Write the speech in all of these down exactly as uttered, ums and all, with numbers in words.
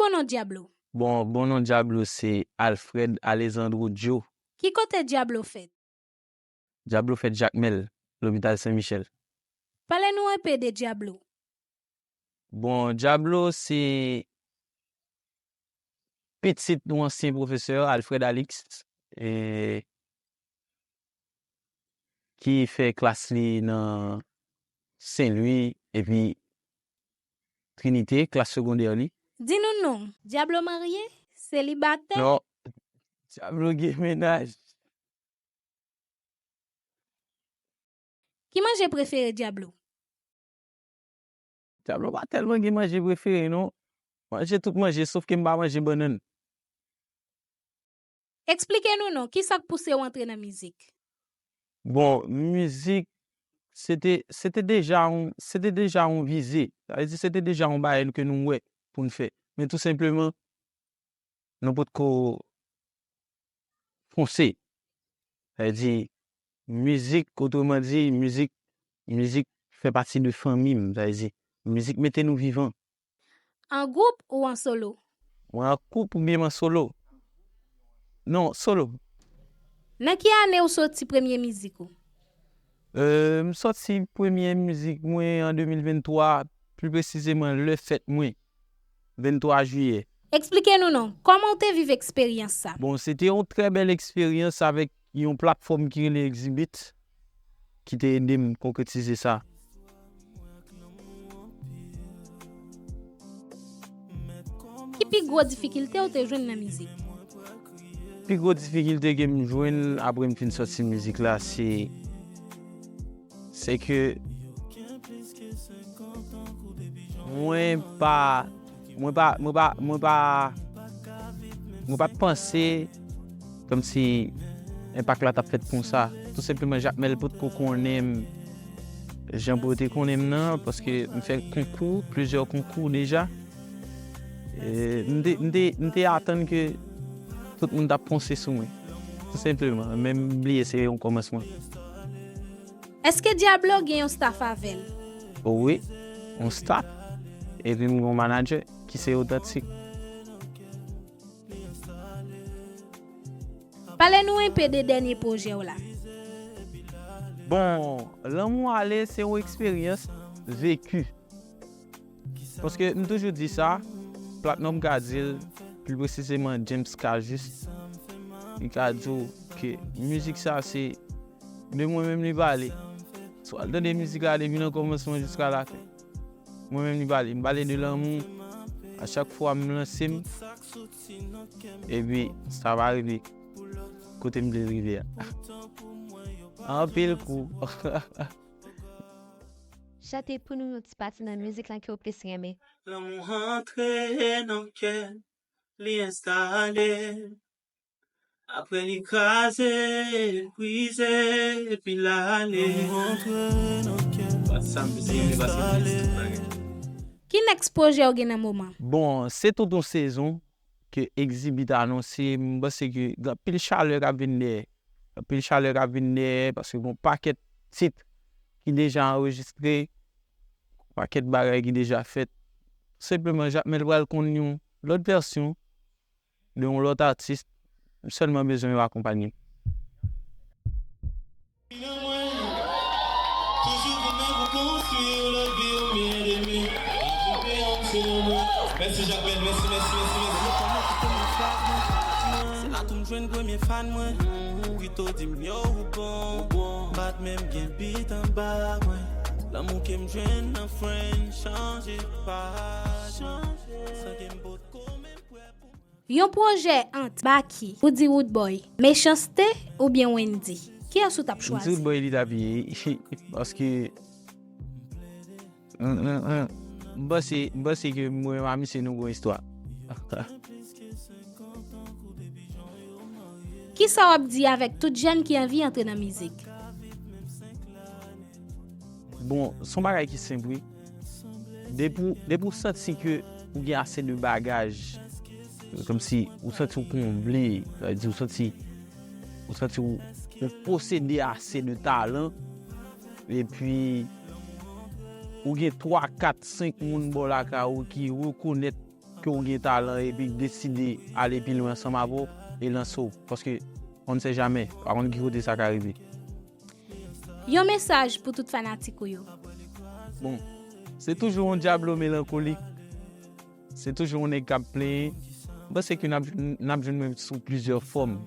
Bon non Diablo. Bon, bon non Diablo se Alfred Alexandro Joe. Ki kote Diablo fèt? Diablo fèt Jakmèl, lopital Sen Michèl. Pale nou enpe de Diablo. Bon, Diablo se pitit yon ansyen pwofesè, Alfred Alix, e ki fè klas li nan Sen Lwi epi Trinite, klas segondè li. Di nou non, Diablo marye? Selibatè? Non, Diablo gen mennaj. Ki manje prefere Diablo? Diablo pa tèlman gen manje prefere, non. Manje tout manje, sof ke m pa manje bannann. Eksplike nou non, kisa k pouse w antre nan mizik? Bon, mizik, se te, se te deja yon, se te deja yon vize. Sa vle di, se te deja yon bagay ke nou wè pou n fè. Men tou senpleman, nou potko fonse. Sa vle di, mizik, otreman di, mizik, mizik fè pati de fanmi m. Sa vle di, mizik mete nou vivan. An gwoup ou an solo? Mwen an koup oubyen mwen solo? Non, solo. Nan ki ane ou soti premye mizik ou? Euh, m sòti premye mizik mwen an de mil venntwa, pli presizeman lè fèt mwen, venntwa jiyè. Eksplike nou non, kòman w te viv eksperyans sa? Bon, se te yon trè bèl eksperyans avèk yon platfòm ki rele Exhibit, ki te ede m konkretize sa. Ki pi gwo difikilte w te jwenn nan mizik? Pi gwo difikilte ke m jwenn apre m fin sòti mizik la, se, se ke mwen pa, mwen pa, mwen pa, mwen pa, mwen pa t panse kòmsi enpak la t ap fèt konsa. Tou senpleman, Jakmèl potko konnen m jan pou yo te konnen m nan, paske m fè konkou, plizyè konkou deja. E, m te, m te, m te atann ke tout moun t ap fonse sou mwen. Tou senpleman, men m bliye se yon kòmansman. Èske Diablo gen yon staff avè l? O wi, yon staff. Epi m gen yon manager ki se Otantik. Pale nou enpe de dènye pwojè w la. Bon, Lanmou Ale se yon eksperyans veki. Paske m toujou di sa, Platnòm ka di l, pli presizeman James Cajuste, li ka di w ke mizik sa se de mwen menm li pale. Si w al tande mizik la depi nan kòmansman jiska lafen, mwen menm li pale. M pale de lanmou. A chak fwa m lanse m, epi sa pa rive kote m vle l rive a. Anpil kou. Chante pou nou yon ti pati nan mizik lan ke w plis renmen. Lanmou antre nan kè, li enstale. Apre li kraze, li brize, epi l ale. Lanmou antre nan kè, li enstale. Ki next pwojè w gen nan moman? Bon, se tout yon sezon ke Exhibit anonse, m panse ke gen anpil chalè k ap vin dèyè. Anpil chalè k ap vin dèyè, paske gen yon pakèt tit ki deja anrejistre, pakèt bagay ki deja fèt. Senpleman, Jakmèl pral konn yon lòt vèsyon de yon lòt atis, m sèlman bezwen yo akonpanye m. Nan mwen. Toujou goumen pou konstwi yon lòt vi ou byen ede mi. Ajoute yon se nan mwen. Mèsi Jakmèl, mèsi, mèsi, mèsi, mèsi. Se la tou m jwenn premye fan mwen. Pito di m yo ou bon. Bat menm gen bit anba mwen. Lanmou ke m jwenn nan friend chanje pa. San ke m potko menm prè pou mwen. Yon pwojè ant Baky, Roody Roodboy, Mechanste oubyen Wendy? Kiyès ou t ap chwazi? Roody Roodboy li t ap ye, paske, m, m, m, m panse, m panse ke mwen menm a misye nou gon istwa. Kisa w ap di avèk tout jèn ki anvi antre nan mizik? Bon, se yon bagay ki senp, wi. Depi w, depi w santi ke ou gen ase de bagaj, kòmsi ou santi w konble, sa vle di ou santi, ou santi w, ou posede ase de talan, epi ou gen twa, kat, senk moun bò lakay ou ki rekonèt ke w gen talan epi deside ale pi lwen ansanm avè w e lanse w. Paske on ne sait jamais, pa konn ki kote sa ka rive. Yon mesaj pou tout fanatik ou yo. Bon, se toujou yon Diablo melankolik. Se toujou yon nèg k ap plenyen. Mwen panse ke n ap, n ap jwenn mwen sou plizyè fòm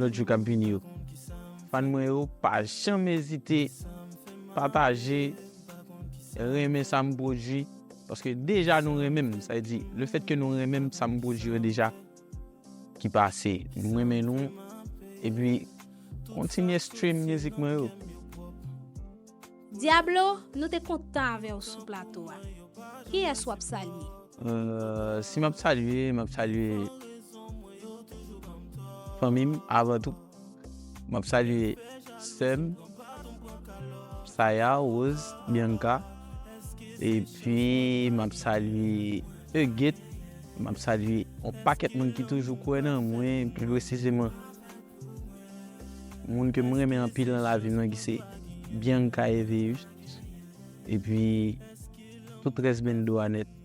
lòt jou k ap vini yo. Fan mwen yo, pa janm ezite pataje, renmen sa m pwodui. Paske deja nou renmen m. Sa vle di, lefèt ke nou renmen m, sa m pwodui yo deja, ki pase, nou renmen nou. Epi, kontinye stream mizik mwen yo. Diablo, nou te kontan avè w sou plato a. Kiyès w ap salye? Euh, si m ap salye, m ap salye fanmi m avan tou. M ap salye sè m, Saya, Rose, Bianca. Epi m ap salye Eget. M ap salye yon pakèt moun ki toujou kwè nan mwen, pi presizeman moun ke m renmen anpil nan lavi m nan, ki se Bianca Eveus. Epi tout rès bendo a nèt.